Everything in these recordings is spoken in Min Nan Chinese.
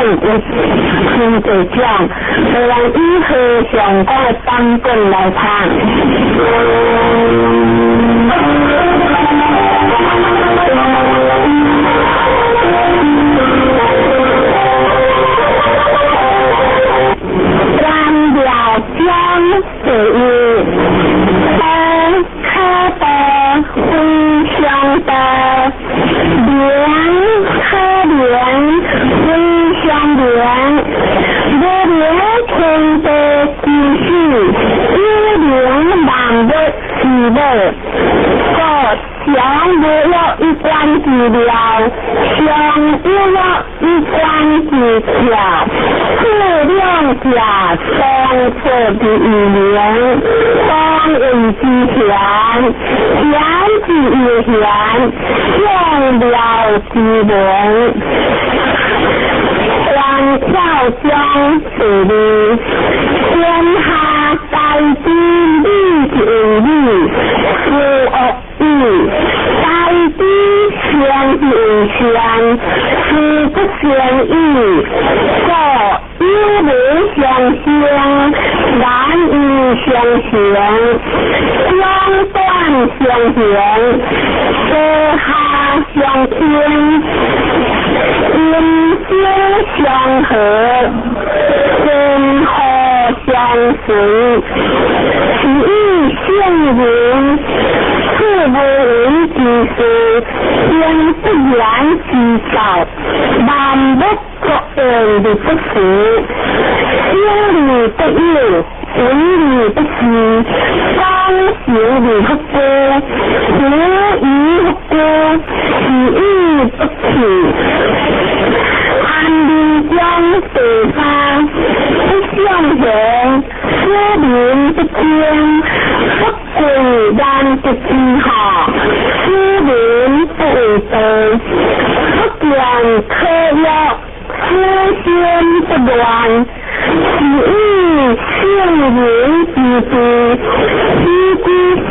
有真濟種，會用以和尚講的版本來讀。关庙将第一，多可多非常多，灵可灵非常灵，无灵天地之始，有灵万物之母。故常无有一关之妙，常有了一关之巧。此两者相错之一名，当谓之玄，玄之又玄，众妙之门。关窍中第二，天下皆知理之为理，无恶语；皆知善之为善，事不善已。故有无相生，难以相成，两短相形，上下相倾，阴阳相合，前后相随，是以圣人处无为之事，行不言之道，万物各变而不死，生而不有，为而不恃，刚行而不孤，无以不孤，是以不弃。安利中第三，不相形，思民不争，不贵难得之下，思民不为道，不见可乐，思心不乱，是以圣人之治，知之心，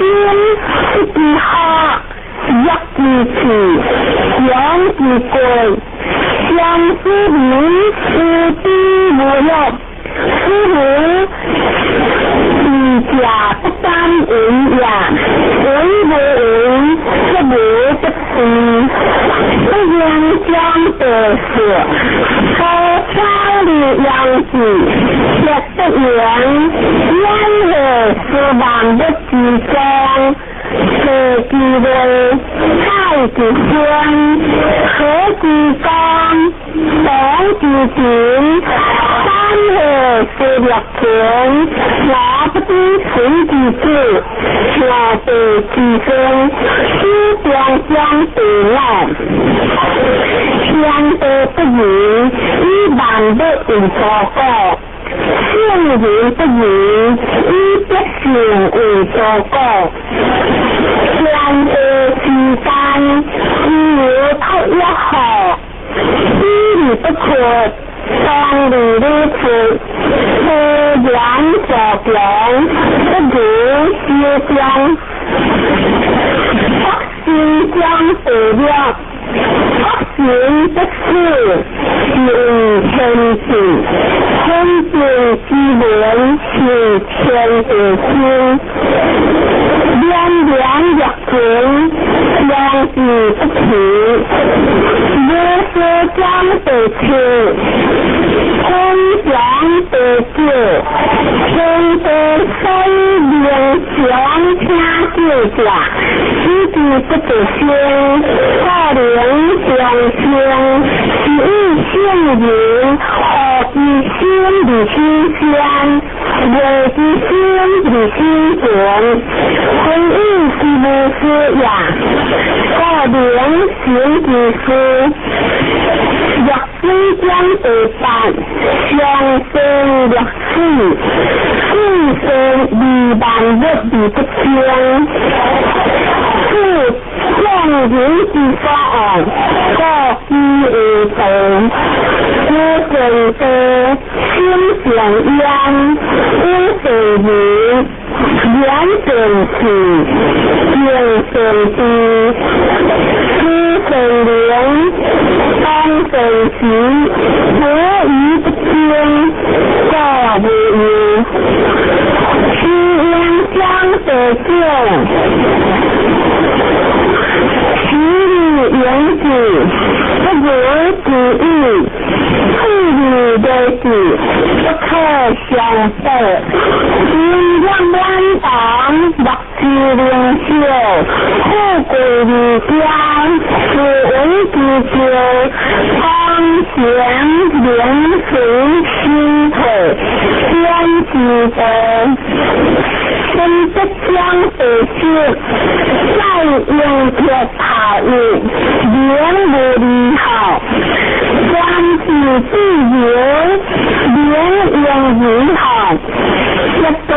不之下，弱之气，强之贵。相思民无知无欲，思民自食不敢为也，为无为，则无不治。不应将得失，高挑的样子，却不言，言和是万物之宗。设之位，太之先，和之刚，动之情，山河是六情，我不知谁之子，兄弟之孙，始终将对我。天地不仁，以万物为刍狗；圣人不仁，以百姓为刍狗。天地之间，自有托一号，知而不缺，当而不出，自然作强，不如修将。福心将得了，福行不死，是为天志。天地之文是天地心，两两若情，相之不齐。无事将得清，天将得救，天地生命强听救者，知之不得生，可能相生，是以圣人何其心而心善，为之心而心存，非以是无私也，故能行之事。若水将第八，上生若水，水生二万物而不争。此众人之所恶，故居为道。无正道，心善焉；无正人，言正事，行正智，思正灵，当正時，無疑不清，故無憂。徐英章第九，徐理言子，不如之意，退理的子，不可相得。因若满堂，目之灵秀，富貴而家，斯文之招，方贤名垂心退，天之道。分德江第十，在用铁塔日，名無離好，官之自由，名用如好，一德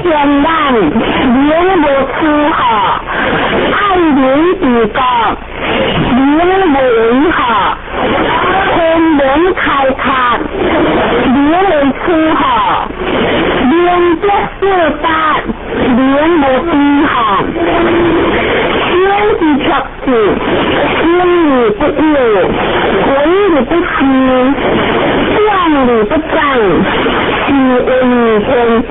贤难，名無出好，愛民治國，名無為好，天門開拓，名為出好，名德四達，名無低好，先之卓子，心而不憂，為而不虛，將而不長，是為天下。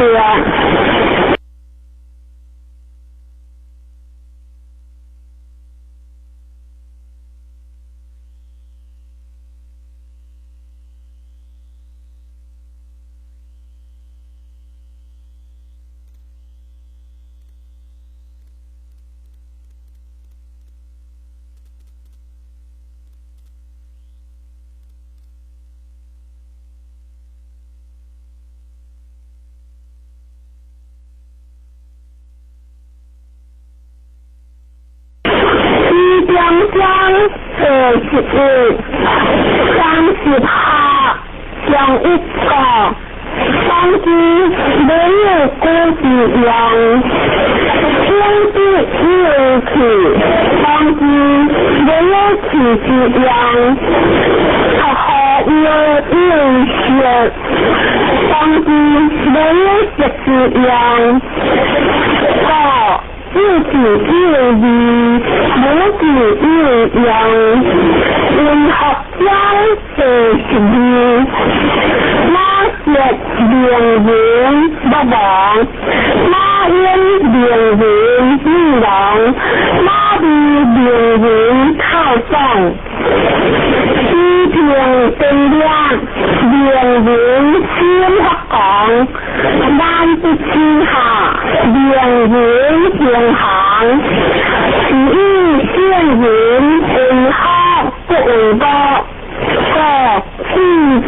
章第11，30下上一個，當之沒有古之用，天之以為器，當之沒有器之用，學有以為學，當之沒有學之用，個。幼子以為義，母子以為用。文學章第12，馬舌名人不亡，馬英名人女郎，馬字名人靠上。批評定量，名人先發講，難不之下，名人行行，是以聖人為好不為惡，故棄之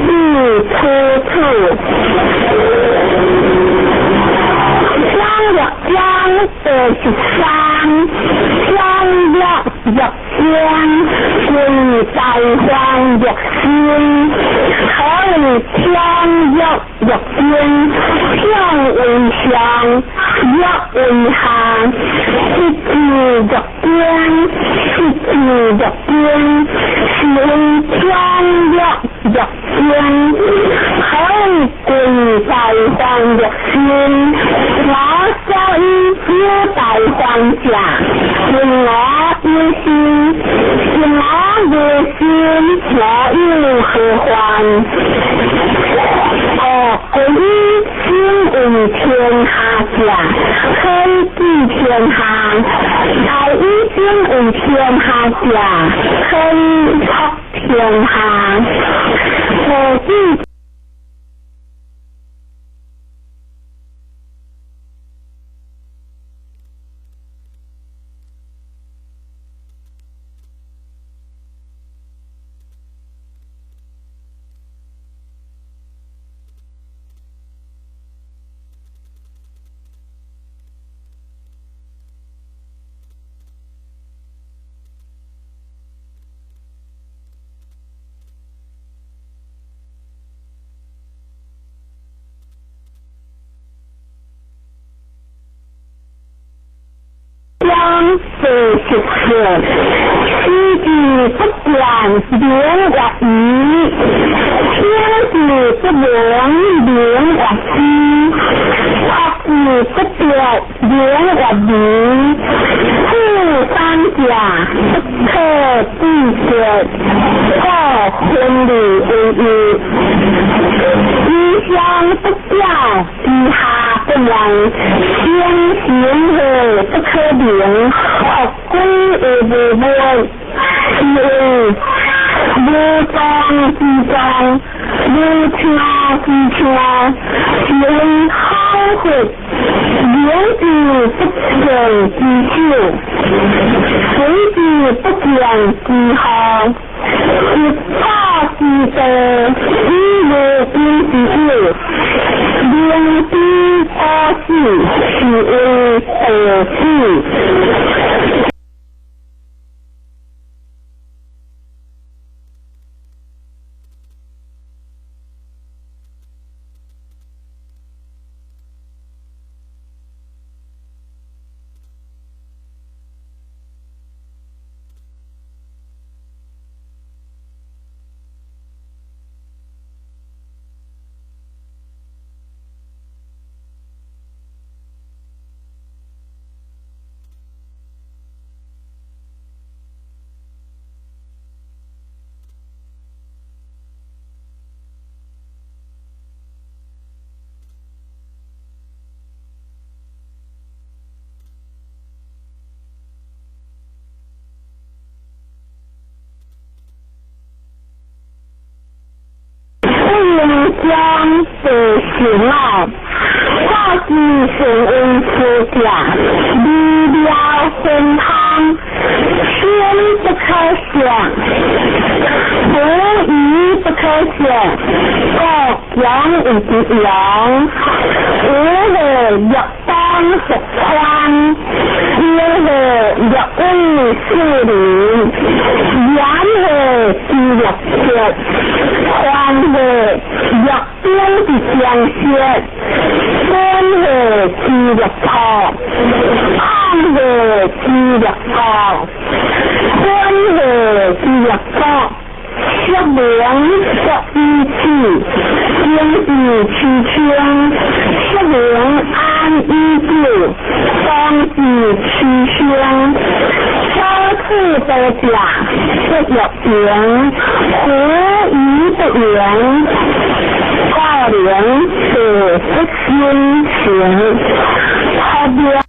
處處。章六章第13，章六若將，為大患若心，何以天若若經，天為上，若為下，一字若經，一字若經，是為天若若經，何以贵大患若心？我所以有大患者，因我有心，因我無心，我有何患？哦，君先為天下者，可以治天下；大以先為天下者，可以覆天下。無子。第14，思之不見，名曰愚；聽之不聞，名曰痴；學之不得，名曰迷。夫三者，不可自決，故分離。福歸有無物，是為無狀之狀，無聽之聽，是為好佛，明之不見之手，隨之不見之項，一法之道，以無根之有，明知可死，是為道死。將地神老，法之神為師者，離了昏湯，心不可想，無疑不可想，各將有之用，有何欲當復寬，有何欲為世人，言何之欲說，還何欲表之相說，觀何之欲破，看何之欲破，觀何之欲作，說明說以此，應以其稱，說明安以久，當以其生，所處多者，不欲言，何以不言？可能是不心情，後邊。